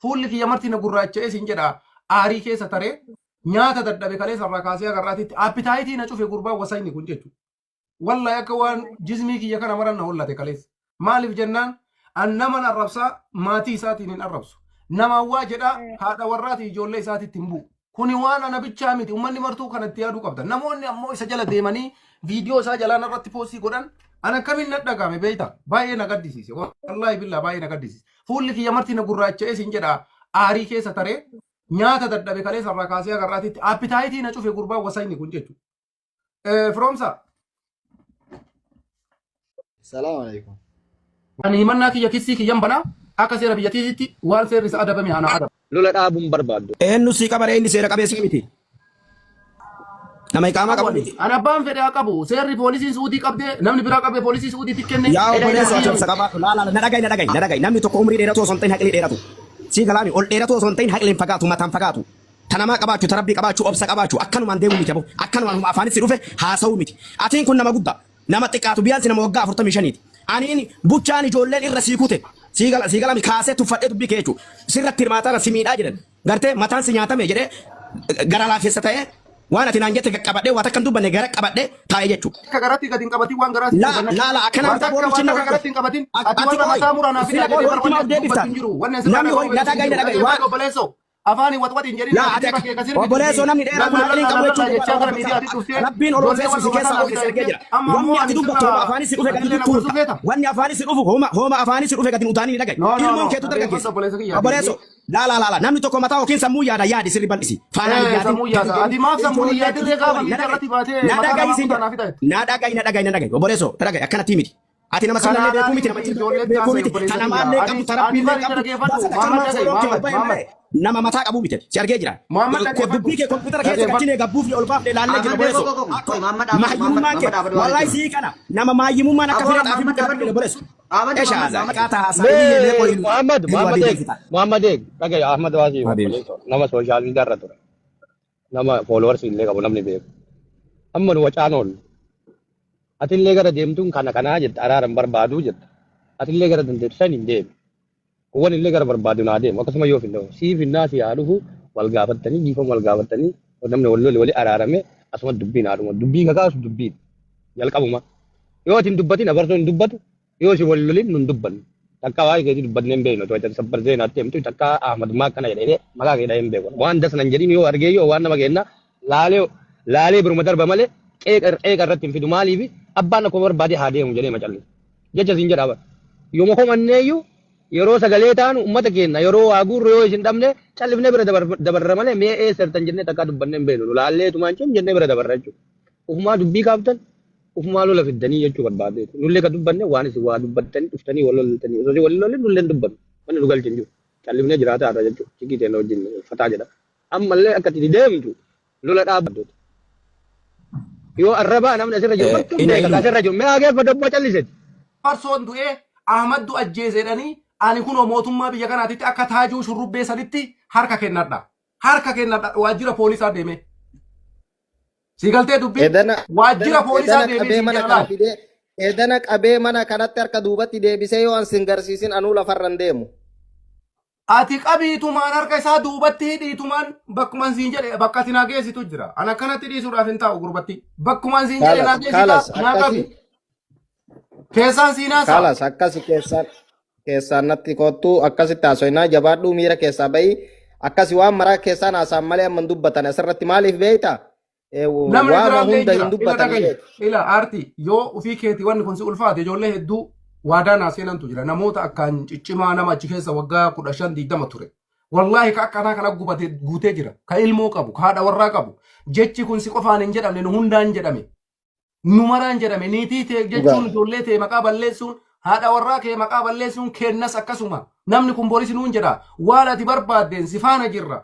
Fuulli kiyya marti na gurraacha'ee siin jedha, aarii keessa taree nyaata dadhabe. Kaleessa irraa kaasee agarraatitti appetite na cufe gurbaan wasayni kun jechuudha. Wallahi akka waan jismii kiyya kana maran na hollate kaleessa. Maaliif jennaan, an naman arrabsaa maatii isaatiin hin arrabsu. Namaan waa jedhaa haadha warraatii ijoollee isaatitti hin bu'u. Kuni waan ana bichaa miti, uummanni martuu kanatti yaaduu qabda. Namoonni ammoo isa jala deemanii viidiyoo isaa jalaan irratti post godhan, an akkamiin na dhagahame beekta? Baay'ee na gaddisiise. Wallaahi billaa baay'ee na gaddisiise. Fuulli kiyya marti na gurraacha'ee siin jedha, aarii keessa taree nyaata dadhabe. Kaleessa irraa kaasee agarraatitti appetite na cufe gurbaan wasayni kun jechuudha. Firoomsa. Salaam alaikum. Ani himannaa kiyya, kissii kiyyan banaa, akka seera biyyattiitti waan seerri isa adabame ana adaba. Lola dhaabuun barbaaddu. Eenyu sii qabaree? Inni seera qabeessa miti. Nama iqaamaa qabu miti. Ani abbaan fedhe haa qabu. Seerri poolisiin Suudii qabdee, namni biraa qabee poolisii Suudiitti kenne. Yaa obboleessoo, ati obsa qabaadhu. Laa laa, na dhaga'i, na dhaga'i, na dhaga'i. Namni tokko umrii dheeratu osoo hin ta'in haqli dheeratu. Sii galaami, ol dheeratu osoo hin ta'in haqli hin fagaatu, mataan fagaatu. Ta namaa qabaachuu, ta rabbii qabaachuu, obsa qabaachuu, akkanumaan deemuu miti aboo. Akkanumaan huma afaanis si dhufe haasa'uu miti. Atiin kun nama guddaa. Nama xiqqaatu biyyaansi nama waggaa 45ti. Aniin buchaan ijoolleen irra sii kute. Sii gala, sii galami, kaasee tuffadhee dubbii kee jechuudha. Sirratti hirmaataa si miidhaa jedhan. Gartee mataan si nyaatame jedhee gara laafessa ta'ee waan ati naan jette qaqqabadhee, waa takka hin dubbanne, gara qabadhee taa'ee jechuudha. Akka garatti gadi hin qabatin, waan garaa La la la, akkana Waan miti takka aboo. waan takka garatti hin qabatin. Ati Ati warra qoy mataa muraa naa sila fidaa qoy jedhee walitti maaf barbaadde deebifta? dubbatu hin jiru. Wanni asirraa Namni hoy dhagahu na dhaga'i, na dhaga'i waan Obboleessoo, afaanii waxwaxi hin jedhin. Laa, ati akka obboleessoo, namni dheeraa kun aqliin qabu jechuun Rabbiin ol ol si keessaa ol si ergee jira. Wanni ati dubbattu homa afaanis si dhufe gadi tuttuurta. Wanni afaanis si dhufu homa afaanis si dhufe gadi utaanii ni dhaga'i. No, no, Ilmoon no. keetu dargaggeessa. Obboleessa kiyya. Obboleessoo, laa laa laa, namni tokko mataa yookiin sammuu yaada, yaadi sirri bal'isi. Faanaan hin yaadin. Sammuu yaada. Ati maaf sammuu hin yaadin gaafa miidiyaa irratti baatee Na mataa dhaga'i namaa siin kutaa naa fidaa jettu? Na dhaga'i, na dhaga'i, na dhaga'i. Obboleessoo, na dhaga'i, akkanatti miti. Ati nama sirnallee beekuu miti, nama Ijoollee beekuu miti. obboleessa Ta namaallee kiyya. qabdu, ta Ani rabbiillee bari qabdu. dhaggeeffadhu. Baasa Muhammad takka dhaga'i. fooloo kee ol Muhammad bahe Muhammad. malee nama mataa qabu miti. Si argee jira. Muhammad, dhaggeeffadhu. Dubbii kee kompiitara keessa Dhaggeeffadhu. galchinee gabbuufne, ol baafne ilaallee jira, Ahmad obboleessoo. beekoo koo Muhammad dhaabadhu. Maayyimummaan kee Muhammad dhaabadhu. wallahi sii kana nama maayyimummaan akka Aboo, firee xaafii Muhammad buqqee dhaabadhu. obboleessoo. Ahmad Esha Muhammad haza Muhammad. qaataa haasaa inni illee qoyinu. Muhammad Muhammad eeg, Muhammad eeg, dhagaye Ahmad Waasii. Habibi. Obboleessoo, nama social media irra ture, nama followers illee qabu, namni beeku. Amma nu wacaan oollu. Atillee gara deemtuun kana kanaa jetta, araara hin barbaaduu jetta. Atillee gara dandeettu san hin deemi. Kuwwan illee gara barbaadu naa deemu. Akkasuma yoo finne sii finnaa si haa dhufu, wal gaafattanii, dhiifama wal gaafattanii, namni wal lole wali araarame, asuma dubbiin haa dhumu. Dubbii kakaasu dubbiin jalqabuma. Yoo ati hin dubbatin abarsoon hin dubbatu, yoo isin wal lolin nun dubbannu. Takka waa'ee keetii dubbannee hin beeknu. To'atan sabbar zeenaatti himtu takka Ahmad maa akkana jedhee maqaa kee dhahee hin beeku. Waan das nan jedhin yoo argee, yoo waan nama kenna laalee laalee biruma darba malee qeeqa qeeqa irratti hin fidu. Maaliif? Abbaan akkuma barbaade haa deemu jedhee macallu. Jecha siin jedha bara. Yooma komanneeyyuu, yeroo sagalee taanu uummata keenya, yeroo waa guurru yoo isin dhabne callifnee bira dabarra malee mee eessa jirtan jennee takkaa dubbannee hin beeknu. Nu laallee tumaan cim jennee bira dabarra jechuudha. Ufumaa dubbii kaaftan, ufumaa lola fiddanii jechuu barbaadeetu. Nullee kan dubbanne waan isin waa dubbattanii dhuftanii wal loltanii. Osoo isin wal lolin nullee hin dubbannu. Wanni nu galche hin jiru. Callifnee jiraataa irra jechuudha. Cikii teenya wajjin fataa jedha. Ammallee akka itti deemtu lola dhaabbatu. Yoo arrabaa namni asirra jiru martuu Ina beeka ilmu. asirra jiru. Mee hageeffa dobboo calliseeti. Farsoon du'ee Ahmaddu ajjeese jedhanii, ani kunoo mootummaa biyya kanaatitti akka taajuu shurrubbee sanitti harka kennadha. Harka kennadha waajjira poolisaa deemee. Si galtee dubbii? Edana Waajjira poolisaa edana deemee qabee siin mana jedha kana laal. fidee, edana qabee mana kanatti harka duubatti deebisee yoo an sin garsiisin anuu lafarra hin deemu. Ati qabiitumaan harka isaa duubatti hidhiitumaan bakkumaan siin jedhe bakka ati naa geessitu jira. An akkanatti dhiisuudhaaf hin taa'u gurbatti. Bakkumaan siin jedhe naa Kalas geessita kalas naa qabi. akkasi. Keessaan siin haasa'a. Kalas, akkasi, keessaan keessaan natti kottu, akkasitti haasoinaa, jabaadhuu, miira keessaa bahi, akkasi waan maraa keessaan haasa'an malee amma hin dubbatan asirratti. Maaliif beektaa? Namni Waama biraallee hunda jira. hin Ila dubbatan dhagayi. beeku. Ila aartii, yoo ofii keetii wanni kun si ulfaate, ijoollee hedduu waadaa naa seenantu jira. Namoota akkaan ciccimaa, nama achi keessa waggaa 15 20 ture. Wallaahi ka akkanaa kana gubate guutee jira. Ka ilmoo qabu, ka haadha warraa qabu. Jechi kun si qofaan hin jedhamne, nu hundaan jedhame. Nu maraan jedhame. Niitii tee jechuun Dhugaa. ijoollee tee maqaa balleessuun, haadha warraa kee maqaa balleessuun kennas akkasuma. Namni kun boris nuun jedha. Waan ati barbaaddeen si faana jirra.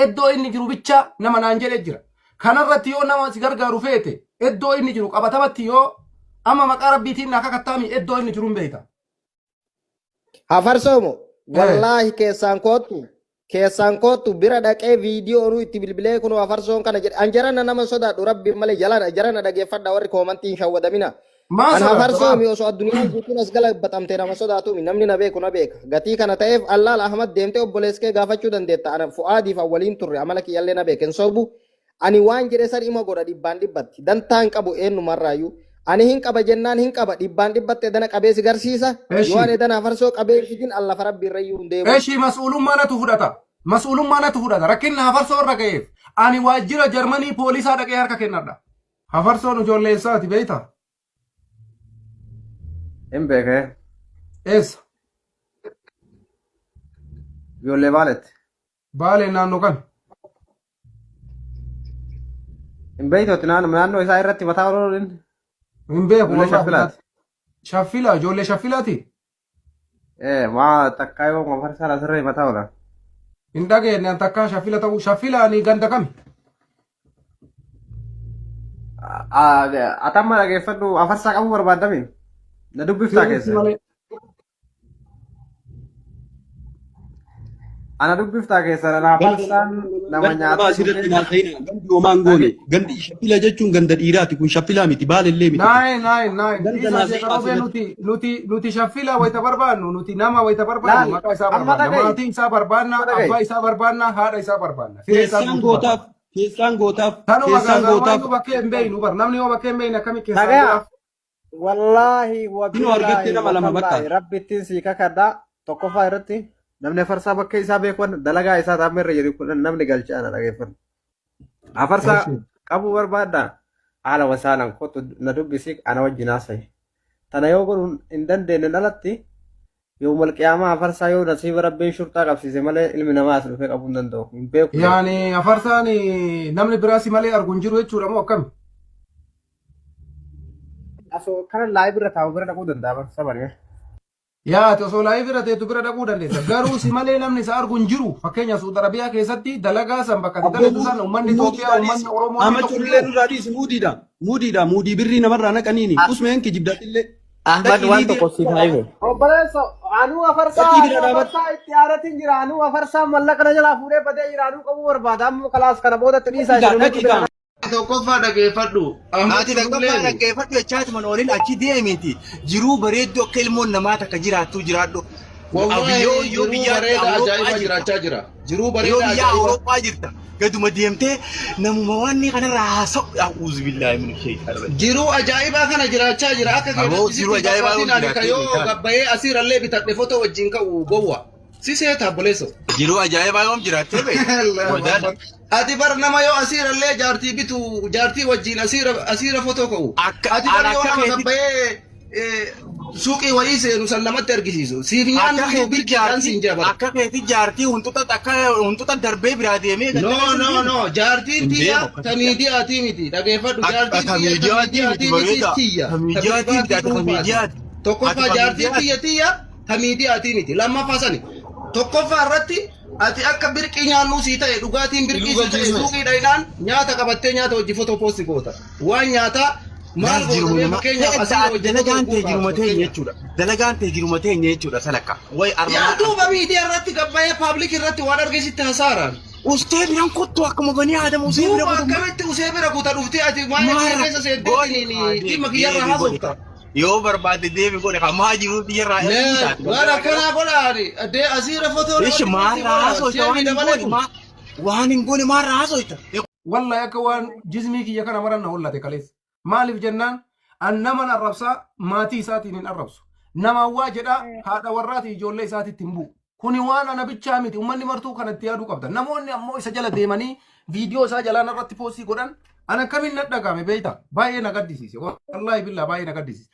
Iddoo inni jiru bicha nama naan jedhe jira. Kanarratti yoo nama si gargaaru feete, iddoo inni jiru qabatamatti yoo amma maqaa rabbiitiin naa kakattaami, iddoo inni jiru hin beekta. Hafarsoomo, wallaahi keessaan koottu, keessaan koottu, bira dhaqee viidiyoo onuu itti bilbilee kunoo hafarsoon kana jedhe. An jarana nama sodaadhu rabbi malee. Jalana jarana dhageeffadha, warri comment hin shawwadamina. Maa An sodaata hafarsoo maa? mi osoo addunyaan guutuun as gala baxamtee nama sodaatu mi namni na beeku na beeka. Gatii kana ta'eef Allaal Ahmad deemtee obboleessa kee gaafachuu dandeetta. Ana Fu'aadiif an waliin turre amala kiyyallee na beeka. Hin sobu. Ani waan jedhe san ima godha dhibbaan dhibbatti. Dantaa hin qabu eenyumarraayyuu. Ani hin qaba jennaan hin qaba dhibbaan dhibbatti edana qabee si garsiisa. Yoo Eshi. ani edana hafarsoo qabee hin fidin an lafa rabbi irrayyuu hin deemu. Eshi mas'uulummaa natu fudhata. Mas'uulummaa natu fudhata. Rakkinna hafarsoo irra ga'eef. Ani waajjira Jarmanii poolisaa dhaqee harka kennadha. Hafarsoon ijoollee eessaati beektaa? Hin beekee. Eessa? Ijoollee Baaletti. Baaleen naannoo kami? Hin beektu ati naannoo isaa irratti mataa orooluun. Hin beeku Ijoollee wallahi. Shaffilaati. Shaffila ijoollee shaffilaati? Ee maa takkaa yoo mafarsaan asirra mataa oolan. Hin dhageenye an takkaa shaffila ta'uu. Shaffilaani ganda kami? Atamma dhageeffadhu afarsaa qabuu barbaadami. Na dubbiftaa Sirriitti keessa. malee. Ana dubbiftaa keessa na afarsaan nama Ganda namaa nyaatee asirratti dhugee. hin haasa'ina. Gandi homaa hin goone. Gandi shaffila jechuun ganda dhiiraati. Kun shaffilaa miti. Baalellee miti. Naayin naayin naayin. Ganda Dhiisaa naasa'ina sheekaroobee asirratti. nuti nuti nuti shaffila wayita barbaannu nuti nama wayita barbaannu Laal maqaa isaa amma barbaanna dhaga'i. maatii isaa barbaanna Amma dhaga'i. abbaa isaa barbaanna haadha isaa barbaanna firee isaa Keessaan guutuu gootaaf. barbaanna. Keessaan gootaaf. Tanuma Keessaan gaazaan gootaaf. waayyuu bakkee hin beeynu bar namni yoo bakkee hin beeyne akkami keessaan Dhagaya. godhaaf. Wallaahi Inuu argattee wabillaahi nama lama bakka. watallaahi rabbittiin sii kakadha tokkoffaa irratti namni afarsaa bakka isaa beekuun dalagaa isaa taa'ame irra jiru kun namni galcha ana dhageeffadhu. Afarsaa Eshi. qabuu barbaadda haala wasaalan kottu na dubbisi ana wajjin haasa'i. Tana yoo godhuun hin dandeenye alatti yoomal qiyaamaa afarsaa yoo nasiiba rabbiin shurxaa qabsiise malee ilmi namaa as dhufee qabuu hin danda'u. Hin beeku. Yaani afarsaan namni biraa si malee argu hin jiru jechuudha moo akkami? Asoo kana live irra taa'u bira dhaquu danda'a afarsaa baree. Yaa ati osoo live irra teettu bira dhaquu dandeessa. Garuu si malee namni isa argu hin jiru. Fakkeenya Suudi Arabiyaa keessatti dalagaa san bakka ati Abboo dalagdu san uummanni Itoophiyaa muudiidha uummanni dhiisi. Oromoo inni Ahmad tokko hin Culullee jiru. nurraa dhiisi muudiidha. Muudiidha. Muudii birrii namarraa naqaniini. Usmeen kijibdatillee. Ahmad Dhaqii waan liibiyaa tokko siif haa himu. Obboleesso, anuu afarsaa, dhaqii bira anuu dhaabadhu. afarsaa itti aaratiin jira, anuu afarsaa mallaqa na jalaa fuudhee badee jira, anuu qabuu barbaada, amma kalaas kana boodatti dhiisaa Dhaqii gaa isin nuti dhaqii bira gaa. Tokkoffaa dhageeffadhu. Ahmad Ati tokkoffaa Cululleen dhaggeeffadhu jechaatuma oolin achi deemiti. Jiruu bareedduu akka ilmoon namaa takka jiraattu jiraadhu. wallahi Yoo yoo jiruu biyya bareeda Awurooppaa ajaa'ibaa jirta. jiraachaa jira. Jiruu Yoo bareeda biyya ajaa'ibaa. Awurooppaa jirta. Gaduma deemtee namuma waan kanarraa haasa'u. A'uuzu billaahi min shaytaan rajiim. Jiruu ajaa'ibaa kana jiraachaa jira. Akka Aboo keenyatti jiruu sitti ajaa'ibaa fakkaatiin yoom ani ka jiraattee yoo beektaa? gabbayee asiirallee bitadhe fotoo wajjin ka'u gowwa. Si seeta obboleesso. Jiruu ajaa'ibaa yoom jiraattee beekta? Allahu Wadaadha. Akbar. Ati bar nama yoo asiirallee jaartii bitu jaartii wajjin asiira asiira fotoo ka'u. Akka Ati bar an yoo akka nama keetti gabbayee suuqii wayii seenu san namatti argisiisu. Siif akka nyaannu iyyuu keetti birqiidhaan jaartii siin jaa bara. akka keetti jaartii huntuta akka huntuta darbee biraa deemee No, ganda keessa hin no, deemu. no. Jaartiin Hin tiyya deemu ta akkasitti. miidiyaatii miti. Dhageeffadhu. Akka Jaartiin ta tiyya ta miidiyaatii miti miidiyaatii miti bareeda. tiyya. Ta Ta miidiyaatii miti pirivaatii ati ta dhuunfaati. miidiyaati. Ati Tokkoffaa ta jaartiin miidiyaati. tiyya tiyya ta miidiyaatii miti. Lammaffaa sani. Tokkoffaa irratti ati akka birqii nyaannuu sii ta'e dhugaatiin birqii Iluu sii ta'e galchiisne. suuqii dhayinaan nyaata qabattee nyaata hojii fotoo poosti goota. Waan nyaataa maal Laal goota jiruma mee namaa. fakkeenyaaf Edda asiirra ati hojii fotoo dalagaan tee guutaa jiruma teenya fakkeenyaaf. jechuudha. Dalagaan tee jiruma teenya jechuudha salakka. Way Yaa armaan duuba miidiyaa irratti gabbayee paablik irratti waan argisitti hasaaraan. Ustee biraan kottu akkuma banii aadamu usee bira Duuba kutu akkamitti usee bira kuta dhuftee ati waa'ee kiyya maara keessa godhi seenteetiin haa deemi dhimma kiyyarraa deemi godhi haasofta. yoo barbaadde deemi godhi hamaa jiruu biyyarraa erguu Nee, taate waan akkanaa godhaani. Dee asiirra fotoo Ishi namatti poostii maarraa godha. haasofta Sheemii waan hin dabalee goone kun. maa waan hin goone maarraa haasofta. Wallahi akka waan jismii kiyya kana maran na hollate kaleessa. Maaliif jennaan an naman arrabsaa maatii isaatiin hin arrabsu. Nama waa jedhaa haadha warraatii ijoollee isaatitti hin bu'u. Kuni waan ana bichaa miti uummanni martuu kanatti yaaduu qabda. Namoonni ammoo isa jala deemanii viidiyoo isaa jalaan irratti poostii godhan an akkamiin na dhagahame beektaa? Baay'ee na gaddisiise. Wallaahi billaa baay'ee na gaddisiise.